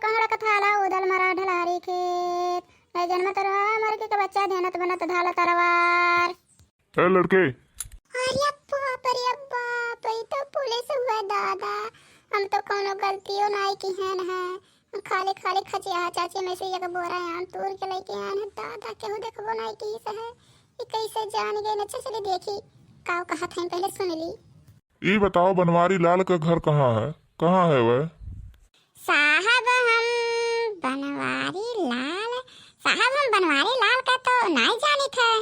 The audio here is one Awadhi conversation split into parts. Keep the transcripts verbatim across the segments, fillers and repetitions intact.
कहाँ रखत हाला उदल मरा ढलहरी खेत? नहीं जनमत रहा मर के बच्चा ध्यानत बनत धाला तरवार। ए लड़के। अरे बाप रे बाप, ई तो पुलिस हुआ दादा। हम तो कौनो गलतियों नाई किहन है। खाली खाली खचिया चाची में से एक बोरा आम तोड़ के लेके आन है दादा, केहू देखबो नाई की है। ई कैसे जान गए न? चल चली देखी काव कहत हैं, पहले सुन ली। ई बताओ बनवारी लाल का घर कहाँ है, कहाँ है वह? साहब हम बनवारी लाल, साहब हम बनवारी लाल का तो नाई जानित है।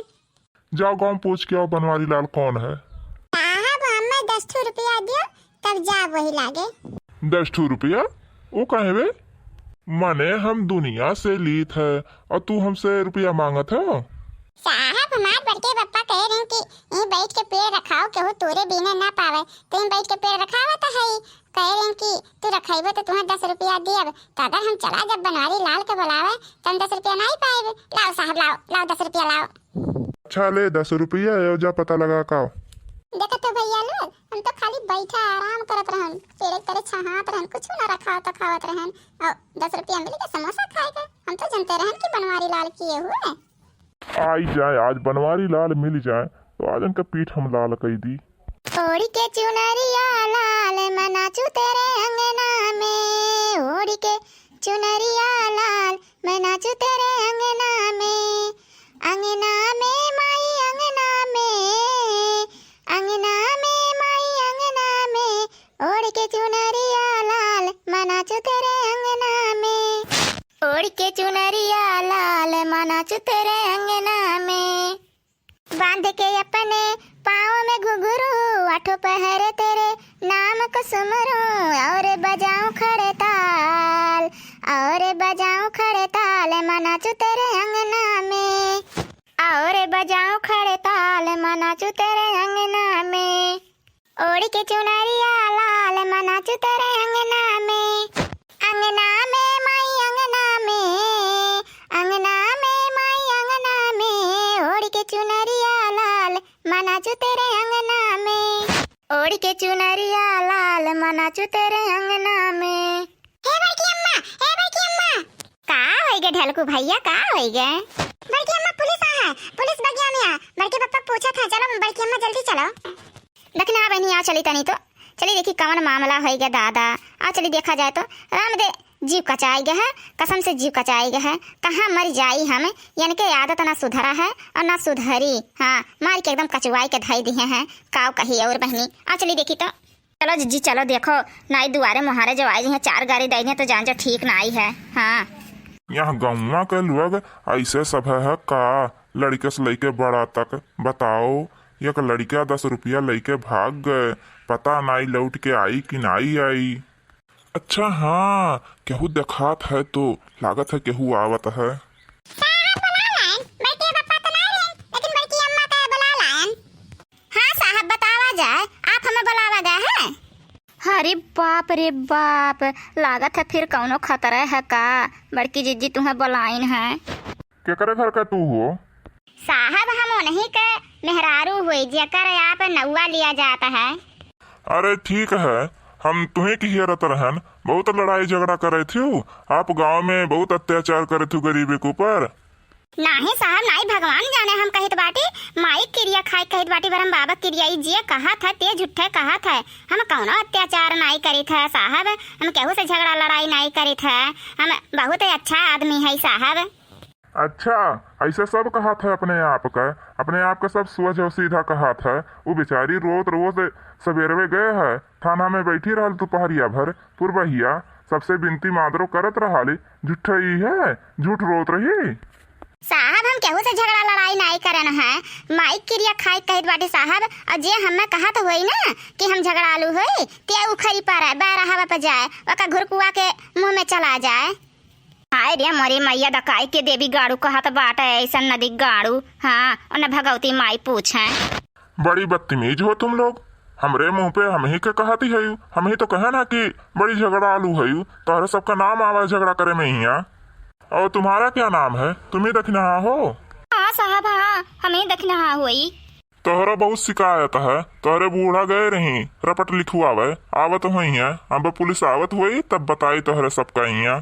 जाओ गाँव पूछ के आओ बनवारी लाल कौन है। साहब हमें दस ठो रुपया दियो तब जा वही लागे। दस ठो रुपया? वो काहे बे? माने हम दुनिया से लीत है और तू हमसे रुपया मांगत हो? साहब हमार बड़के पप्पा कहे रहे कि यहीं बैठ के पेड़ रखाओ, केहू तोरे बिना ना पावे, तो यहीं बैठ के पेड़ रखावत है। कहे रहे कि तू रखेबो तो तुम्हें दस रुपया दियब, तो अगर हम चला जब बनवारी लाल के बुलावे तो हम दस रुपया नहीं पाएब। लाओ साहब लाओ, लाओ दस रुपया लाओ। अच्छा ले दस रुपया, यो जा पता लगा का। देखत हो भैया लोग, हम तो खाली बैठा आराम करत रहन, पेड़ के तरे छहात रहन, कुछ ना रखा तो खावत रहन, और दस रुपया मिल के समोसा खाए के। हम तो जानते रहन कि बनवारी लाल किए हुए। आई जाए आज बनवारी लाल मिल जाए तो आज इनका पीठ हम लाल कई दी। ओढ़ के चुनरिया लाल मनाचू तेरे अंगना में, ओढ़ के चुनरिया लाल मनाचू तेरे अंगना में, अंगना में माई अंगना में, अंगना में माई अंगना में, ओढ़ के चुनरिया लाल मनाचू तेरे अंगना में, ओढ़ के चुनरिया लाल मनाचू तेरे अंगना में। बांध के अपने पाँव में घुघरू, आठों पहर तेरे नाम को सुमरूं, और बजाऊं खड़ताल, और बजाऊं खड़ताल, मनाचू तेरे अंगना में, और बजाऊं खड़ताल, मनाचू तेरे अंगना में। ओढ़ के चुनरिया लाल, मनाचू तेरे अंगना में, अंगना में माई अंगना में, अंगना में माई अंगना में, ओढ़ के चुनरिया लाल, मनाचू तेरे अंगना में, ओढ़ के चुनरिया लाल, मनाचू तेरे अंगना में। हे बड़की अम्मा, हे बड़की अम्मा। का होई गे ढलकू भैया, का होई गे? बड़की अम्मा पुलिस आ है, पुलिस बगिया में आ। बड़के पप्पा पूछत है, चलो बड़की अम्मा जल्दी चलो। देखना बहनी, आ चली तनी तो, चली देखी कवन मामला होई गे दादा। आ चली देखा जाए तो, राम दे जीव कचाई गे है, कसम से जीव कचाई गे है। कहाँ मर जाई हम, यनके आदत ना सुधरा है और ना सुधरी। हाँ, मार के एकदम कचुआई के धई दिहे हैं, काव कही और बहनी। आ चली देखी तो। चलो जिज्जी चलो, देखो नाई दुआरे मुहारे जो आई हैं, चार गारी दई हैं तो जान जो ठीक ना आई है। हाँ। यहाँ गौवा के लोग ऐसे सब है का? लड़के से लेके बड़ा तक बताओ, एक लड़का दस रुपया लेके भाग गए, पता नाई लौट के आई कि नाई आई। अच्छा हाँ, केहू देखात है तो लागत है केहू आवत है। साहब बुला लाइन, बड़के पप्पा तो ना रहे, लेकिन बड़की अम्मा का बुला लाइन। हाँ साहब बतावा जाए, आप हमें बुलावा गए हैं। अरे बाप रे बाप, लागत है फिर कौनो खतरा है का? बड़की जिज्जी तुम्हें बुलाइन है। केकरे घर का तू हो? साहब हम उन्हीं के मेहरारू हुई जेकर आप नौवा लिया जात है। अरे ठीक है, हम तुहे की हेरत रहन, बहुत लड़ाई झगड़ा करे थी, आप गांव में बहुत अत्याचार करे थी गरीबे के ऊपर। नाही साहब नाही, भगवान जाने हम कहित बाटी, माई किरिया खाई कहित बाटी, बरम बाबा किरिया, ई जे कहत है ते झूठे कहत है। हम कौनो अत्याचार नाही करित है साहब, हम केहू से झगड़ा लड़ाई नाही करित है, हम बहुत अच्छा आदमी है साहब। अच्छा, ऐसे सब कहत है अपने आप का, अपने आप का सब सोझ और सीधा कहत है। वो बेचारी रोत रोत सवेरवे गए है, थाना में बैठी रहल दुपहरिया भर, पुरबहिया सबसे बिनती मादरो करत रहली, झूठे ई है, झूठ रोत रही। साहब हम केहू से झगड़ा लड़ाई नाही करन है, माई किरिया खाई कहित बाटी साहब, और जे हमें कहत होई ना कि हम झगड़ालू होई, ते उखरी पर बैरहवा पे जाए, ओका घुरकुआ के मुंह में चला जाए। हाय रे मोरी मैया, दकाई के देवी गाड़ू कहत बाटे, ऐसन नदी गाड़ू। हाँ, उन्हें भगवती माई पूछे। बड़ी बदतमीज हो तुम लोग, हमरे मुंह पे हम ही के कहती है, हम ही तो कहे ना कि बड़ी झगड़ालू है, तोहरे सबका नाम आवे झगड़ा करे में हिया। और तुम्हारा क्या नाम है, तुम ही दखिनहा हो? हाँ साहब, हाँ, हम ही दखिनहा होई। तोहरा बहुत शिकायत है, तोहरे बूढ़ा गए रही रपट लिखवावे, आवत होई हैं, अब पुलिस आवत होई तब बताई तोहरे सबका हिया।